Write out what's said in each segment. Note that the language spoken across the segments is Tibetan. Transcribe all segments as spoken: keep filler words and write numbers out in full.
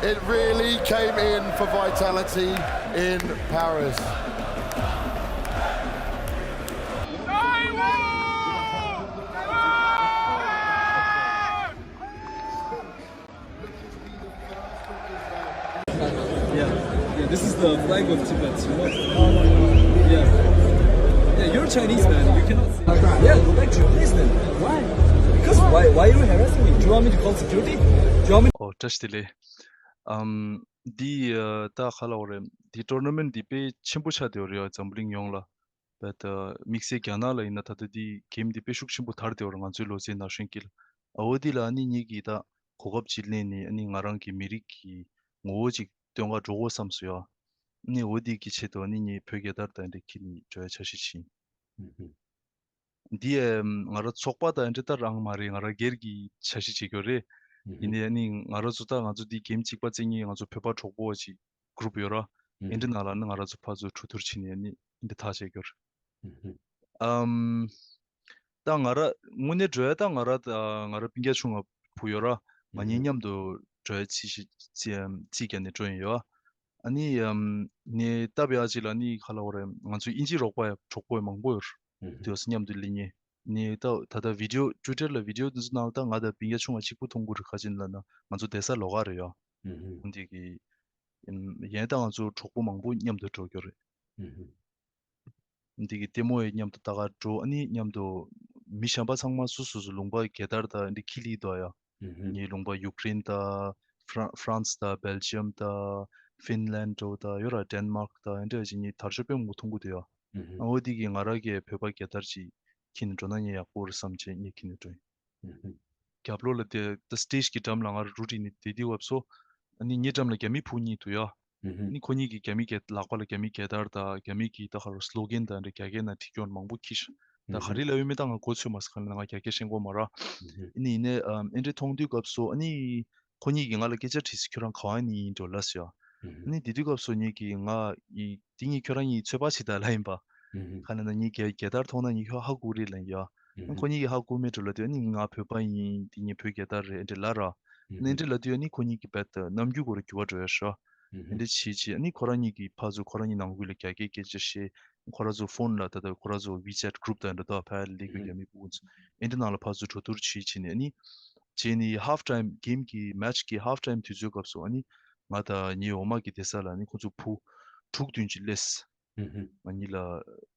It really came in for Vitality in Paris. Yeah, yeah, this is the flag of Tibet, you know? Yeah. Yeah, you're Chinese, man. You cannot. Yeah, go back to your place then. Why? Because why, why are you harassing me? Do you want me to call security? Do you want me? ཨོ་བཀྲ་ཤིས་བདེ་ལེགས། ཨམ། འདི་ཨ་ད་ག་ལབ་དགོས་རེད། འདི་ཊོར་ན་མེན་ཊི་འདི་དཔེ་ཆེན་པོ་ཆགས་བསྡད་ཡོད་རེད་ཡ། འཛམ་བུ་གླིང་ཡོངས་ལ། བད་དམིགས་བསལ་རྒྱ་ནག་ལ་ཡིན་ན་ད་ལྟ་འདི་གེམ་འདི་དཔེ་ཤུགས་ཆེན་པོ་དར་བསྡད་ཡོད་རེད། ང་ཚོའི་ལོ་ཙཱའི་ན་གཞོན་སྐྱེས་ལ། ཨ་འོ་འདི་ལ་ཨ་ནི་ངེད་ཀྱིས་ད་གོ་སྐབས་ཅིག་ལེན་ནས་ཨ་ནི་ང་རང་གི་མི་རིགས་ཀྱི་ངོ་བོ་ཅིག་སྟོན་ག་འགྲོ་དགོས་བསམ་སོང་ཡ། ཨ་ནི་འོ་འདི་གི་ཆེད་དུ་ཨ་ནི་ངས་བོད་རྒྱལ་དར་དང་འདྲ་འཁྱེར་ནས་འགྲོ་ཡ་འཆར་གཞི་བྱིན། འདི་ཨེམ་ང་རང་ཚོགས་པ་དང་འདྲ་ད་རང་མ་རེད། ང་རང་སྒེར་གྱི་འཆར་གཞི་བྱེད་རྒྱུ་རེད། ཡིན་ནའི་ཨ་ནི་ང་རང་ཚོ་ད་ང་ཚོ་འདི་གེམ་གཅིག་པ་རྩེ་མཁན་ང་ཚོ་བོད་པ་གྲོགས་པོ་ཅིག་གུ་རུབ་ཡོད་ར། ཨེ་འདྲ་ནང་ལ་ནི་ང་རང་ཚོ་ཕར་ཚུར་གྲོས་བསྡུར་བྱས་ནས་ཨ་ནི་ཨེ་འདྲ་ཐག་བཅད་རྒྱུ་རེད། ཨམ། ད་ང་རང་དངོས་གནས་འགྲོ་ཡ་ད་ང་རང་ད་ང་རང་སྤུན་ཀྱག་ཆུང་ང་བུ་ཡོད་ར། ང་གཉིས་མཉམ་དུ་འགྲོ་ཡ་རྩིས་ཤིག་རྩིས་རྩིས་བརྒྱབ་ནས་འགྲོ་ཡིན་ཡོད། ཨ་ནི་ཨམ་ངས་ལྟ་བ་ཡག་ཅིག་ལ་ནི་ག་ལབ་དགོས་རེད། ང་ཚོ་དབྱིན་ཇི་རོགས་པ་ཡ་གྲོགས་པོ་ཡ་མང་པོ་ཡོད་རེད། དེ་བས་མཉམ་དུ་སླེབས་མཁན། ནི་ད་ད་ལྟ་བི་ཌི་ཡོ་ཊུ་ཊར་ལ་བི་ཌི་ཡོ་འདི་ཚོ་ནང་ལ་ད་ང་དང་སྤུན་ཀྱག་ཆུང་ང་གཅིག་པུ་མཐོང་གི་རེད། ག་ཅི་ལབ་ན་ང་ཚོ་བསྡད་ས་ལོགས་ཀ་རེད་ཡ། འདི་གི་ཡིན་ད་ང་ཚོ་གྲོགས་པོ་མང་པོ་མཉམ་དུ་འགྲོ་རྒྱུ་རེད། འདི་གི་ལྟད་མོ་ཡི་མཉམ་དུ་ལྟ་ག་འགྲོ། ཨ་ནི་མཉམ་དུ་མི་གཞན་པ་ཚང་མ་སོ་སོ་སོ་ལུང་པ་རྒྱལ་དར་དང་འདི་འཁྱེར་སླེབས་འདུག་ཡ། ངའི་ལུང་པ་ཡུཀ་རེན་དང་ཧྥ་རན་ཧྥ་རན་སི་དང་བྷེལ་ཇི་ཡམ་དང་ཧྥིན་ལན་འགྲོ་དང་ཡོད་ར། ཌེན་མཱག་དང་འདི་འདྲ་ཅིག་ངས་དར་ལྕོག་དཔེ་མང་པོ་མཐོང་གི་འདུག་ཡ། ཨ་འོ་འདི་གི་ང་རང་གི་བོད་པ་རྒྱལ་དར་ཅིག་འཁྱེར་ནས་འགྲོ་ན་ངས་ཡག་པོ་རེད་བསམ་བྱས་ངས་འཁྱེར་ནས་འགྲོ་ཡིན། རྒྱབ་ལོགས་ལ་དེ་ད་སི་ཊེ་ཇི་གི་འགྲམ་ལ་ང་རང་རུ་བསྒྲིགས་ནས་བསྡད་དུས་སྐབས་སུ། ཨ་ནི་ངའི་འགྲམ་ལ་རྒྱ་མི་བུ་གཉིས་འདུག་ཡ། ཨ་ནི་ཁོ་གཉིས་ཀྱིས་རྒྱ་མི་རྒྱལ་ལག་པ་ལ་རྒྱ་མི་རྒྱལ་དར་དང་རྒྱ་མི་གི་ད་ག་རེ་སི་ལོ་གན་དང་འདྲ་རྒྱ་སྐད་ནང་བྲིས་ཀྱོག་མང་པོ་འཁྱེར། ད་ག་རེ་ལབ་ཡོད་མེད་ད་ང་གོ་ཚོད་མ་སོང་། ག་ལ་ན་ང་རྒྱ་སྐད་ཤེས་ཀྱི་ཡོད་མ་རེད། ཨ་ནི་ཡིན་ནའི་ཨ་ཨེ་འདྲ་མཐོང་དུས་སྐབས་སུ་ཨ་ནི་ཁོ་གཉིས་ཀྱིས་ང་ལ་སྐད་ཆ་དྲིས་སོང་། ཁྱོད་རང་ག་པར་ནས་ཡིན་འགྲོ་ལབ་སོང་ཡ། ཨ་ནི་དེ་དུས་སྐབས་སུ་ངེད་ཀྱིས་ང་ཡི་དེ་གཉིས་ཁྱོད་རང་གཉིས་ཚོད་དཔག་བྱེད་དང་ལབ་ཡིན་པ། ག་ལ་ན་ངའི་རྒྱལ་རྒྱལ་དར་མཐོང་ན་ངས་ཁྱོད་ཧ་གོ་གི་རེད་ལབ་ཡིན་ཡ། ཨ་ཁོ་གཉིས་ཀྱིས་ཧ་གོ་མེད་འགྲོ་ལབ་དུས་ཨ་ནི་ང་བོད་པ་ཡིན། དེ་ངའི་བོད་རྒྱལ་དར་རེད་ཨེ་འདྲ་ལབ་ར། ཨ་ནི་ཨེ་འདྲ་ལབ་དུས་ཨ་ནི་ཁོ་གཉིས་ཀྱིས་རྦད་དེ་རྣམ་འགྱུར་སྐོར་ལ་འགྱུར་བ་འགྲོ་ཡ་ཤག་ཨེ་འདྲ་བྱེད་བྱེད་ཨ་ནི་ཁོ་རང་གཉིས་ཀྱིས་ཕར་ཚུར་ཁོ་རང་གཉིས་ནང་ཁུལ་ལ་རྒྱ་སྐད་སྐད་ཆ་བཤད། ཁོ་རང་ཚོ་ཕོན་ལ་ད་ལྟ་ཁོ་རང་ཚོ་ཝི་ཆེ་ཊི་གུ་རུབ་དང་འདྲ་ད་ཕར་སླེབས་ཀྱི་རྒྱ་མི་ཕྲུ་གུ་ཚོ་ཨེ་འདྲ་ནང་ལ་ཕར་ཚུར་གྲོས་བསྡུར་བྱེད་བྱེད་ནས་ཨ་ནི། རྗེས་ནི་ཧབ་ཊའིམ་གེམ་གྱི་མེ་ཆི་གི་ཧབ་ཊའིམ་དུས་ཚོད་སྐབས་སུ་ཨ་ནི་ང་དང་ངའི་འོག་མ་གི་སྡོད་ས་ལ་ཨ་ནི་ཁོ་ཚོ་བུ་དྲུག་བདུན་ཅིག་སླེབས། ང་གཉིས་ལ་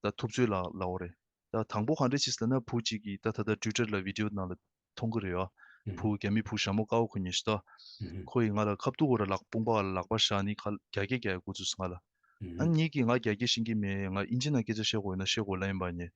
ད་ཐུབ་ཚོད་ལ་ལབ་དགོས་རེད། ད་དང་པོ་ག་འདྲ་བྱས་ལབ་ན་བུ་གཅིག་གིས་ད་ད་ལྟ་ཊུ་ཊར་ལ་བི་ཌི་ཡོ་ནང་ལ་མཐོང་གི་རེད་ཡ། བུ་རྒྱ་མི་བུ་ཞྭ་མོ་དཀར་པོ་ཁོ་གཉིས་ཤི་ད། ཁོ་ཡིས་ང་ལ་ཁ་ཐུག་གོ་ར་ལག་དཔུང་པ་ལ་ལག་པ་བཞག་ནི་ཁ་རྒྱ་སྐད་རྒྱག་དགོས་ཚུལ་ང་ལ། ཨ་ནི་ངེད་ཀྱིས་ང་རྒྱ་སྐད་ཤེས་ཀྱི་མེད། ང་ཨིན་ཇི་ནང་སྐད་ཆ་བཤད་དགོས་ཡོད་ན་བཤད་དགོས་ལབ་ཡིན་པ་ཉེ།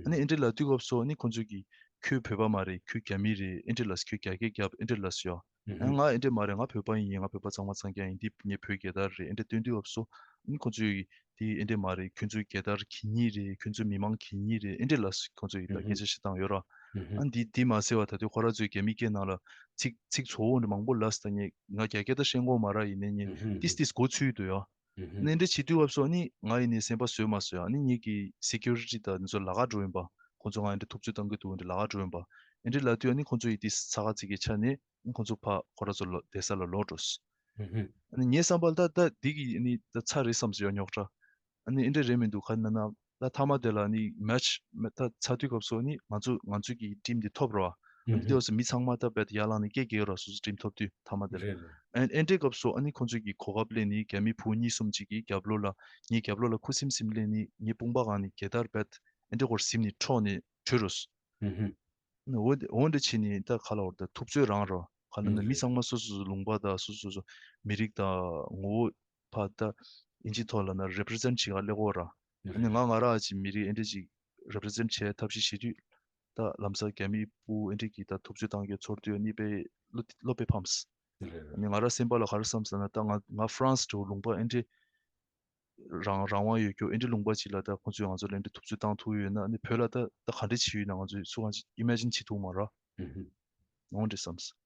ཨ་ནི་ཨེ་འདྲ་ལབ་དུས་སྐབས་སུ་ཨ་ནི་ཁོ་ཚོས་ཀྱིས་ཁྱོད་བོད་པ་མ་རེད། ཁྱོད་རྒྱ་མི་རེད། ཨེ་འདྲ་ལབ་སོང་། ཁྱོད་རྒྱ་སྐད་རྒྱབ་ཨེ་འདྲ་ལབ་སོང་ཡ། ཨ་ང་ཨེ་འདྲ་མ་རེད། ང་བོད་པ་ཡིན། ང་བོད་པ་གཙང་མ་གཙང་རྐྱང་ཡིན། འདི་ངའི་བོད་རྒྱལ་དར་རེད། ཨེ་འདྲ་སྟོན་དུས་སྐབས་སུ་ཨ་ནི་ཁོ་ཚོས་འདི་ཨེ་འདྲ་མ་རེད། ཁྱོད་ཚོའི་རྒྱལ་དར་གད་སྙིགས་རེད། ཁྱོད་ཚོའི་མི་མང་གད་སྙིགས་རེད། ཨེ་འདྲ་ལབ་སོང་། ཁོ་ཚོས་ད་སྐད་ཆ་བཤད་སྟངས་ཡོད་ར། ཨ་ནི་འདི་འདི་མ་ཟེར་བ་ད་དུང་ཁོ་རང་ཚོས་རྒྱ་མིའི་སྐད་ནང་ལ་ཚིག་ཚིག་ཚོ་བོ་འདྲ་མང་པོ་ལབ་སོང་། ད་ངས་ང་རྒྱ་སྐད་ད་ཤེས་ཀྱི་ཡོད་མ་ར། ཡིན་ནའི་ངས་ཏིས་ཏིས་གོ་ཚོད་འདུག་ཡ། ཨ་ནི་འདི་བྱེད་དུས་སྐབས་སུ་ཨ་ནི་ང་ཡིན་ནའི་སེམས་པ་བཟོད་མ་བཟོད། ཨ་ནི་ངེད་ཀྱི་སི་ཀུ་རི་ཊི་དང་འདི་ཚོ་ལ་ཁ་འགྲོ་ཡིན་པ། ཁོང་ཚོ་ང་ཡིན་འདྲ་ཐུབ་ཚོད་བཏང་གི་འདུག་འདི་ལ་ཁ་འགྲོ་ཡིན་པ། ཨེ་འདྲ་ལབ་དུས་ཨ་ནི་ཁོང་ཚོ་ཡི་དེ་ཚ་ཁ་ཚིག་གི་ཆ་ནས་ཁོང་ཚོ་ཕ་ཁོ་ར་ཚོ་ལོ་བསྡད་ས་ལ་ལོག་འགྲོ་སོང་། ཨ་ནི་ངའི་བསམ་པ་ལ་ད་ད་འདི་གི་ཨ་ནི་ད་ཚར་རེད་བསམ་སོང་ཡ། རྙོག་དྲ་ཨ་ནི་ཨེ་འདྲ་རེད་མི་འདུག་ག་ན་ན། ད་མཐའ་མ་དེ་ལ་ནི་མེ་ཆི་མེ་ད་ཚར་དུས་སྐབས་སུ་ནི་ང་ཚོ་ང་ཚོ་གི་ཊིམ་འདི་ཐོབ་རོ། ཨ་ནི་དེ་བས་མི་ཚང་མ་ད་རྦད་ཡར་ལངས་ནས་སྐད་རྒྱག་རོ། སོ་སོ་ཊིམ་ཐོབ་དུས་མཐའ་མ་དེ་ལ། ཨེ་ཨེ་འདྲའི་སྐབས་སུ་ཨ་ནི་ཁོང་ཚོ་གི་གོ་སྐབས་ལེན་ནི་རྒྱ་མི་བུ་གཉིས་གསུམ་ཅིག་གི་རྒྱབ་ལོགས་ལ་ངའི་རྒྱབ་ལོགས་ལ་ཁུ་སིམ་སིམ་སླེབས་ནི་ངའི་དཔུང་པ་སྒང་ནས་རྒྱལ་དར་རྦད་ཨེ་འདྲའི་སྐོར་ཟིམ་ནི་འཕྲོག་ནས་བྲོས་རོ། འོ་འདྲ་བྱས་ནི་ད་ག་ལ་བར་ད་ཐུབ་ཚོད་རང་རོ། ག་ལ་ན་མི་ཚང་མ་སོ་སོ་སོ་ལུང་པ་དང་སོ་སོ་སོ་མི་རིགས་དང་ངོ་བོ། ཕ་ད་ཨིན་ཇི་ཐོག་ལ་ན་རེ་པི་རི་ཛེན་ཊི་བྱེད་ག་སླེབས་ཀྱི་ཡོད་ར། ཨ་ནི་ང་ང་རང་ཅིག་མི་རིགས་ཨེ་འདྲ་ཅིག་རེ་པི་རི་ཛེན་ཊི་བྱེད་ཐབས་ཤེས་བྱེད་དུས་ད་ལམ་སང་རྒྱ་མི་བུ་ཨེ་འདྲ་གི་ད་ཐུབ་ཚོད་བཏང་རྒྱུ་ཚོར་དུས་ཨ་ནི་དཔེ་བློ་བློ་དཔེ་ཕམ་སོང་། ཨ་ནི་ང་རང་སེམས་པ་ལ་ག་རེ་བསམ་སོང་ན་ད་ང་ང་ཧྥ་རན་སི་འདྲ་བོ་ལུང་པ་ཨེ་འདྲ་རང་རང་དབང་ཡོད་རྒྱུ་ཨེ་འདྲ་ལུང་པ་ཅིག་ལ་ད་ཁོང་ཚོས་ང་ཚོ་ལ་ཨེ་འདྲ་ཐུབ་ཚོད་བཏང་ཐུབ་ཡོད་ན་ཨ་ནི་བོད་ལ་ད་ད་ག་འདྲ་བྱེད་ཡོད་ན་ང་ཚོས་སུ་གང་ཅིག་ཨི་མེ་ཇིན་བྱེད་ཐུབ་མ་ར། འོ་འདྲ་བསམ་སོང་།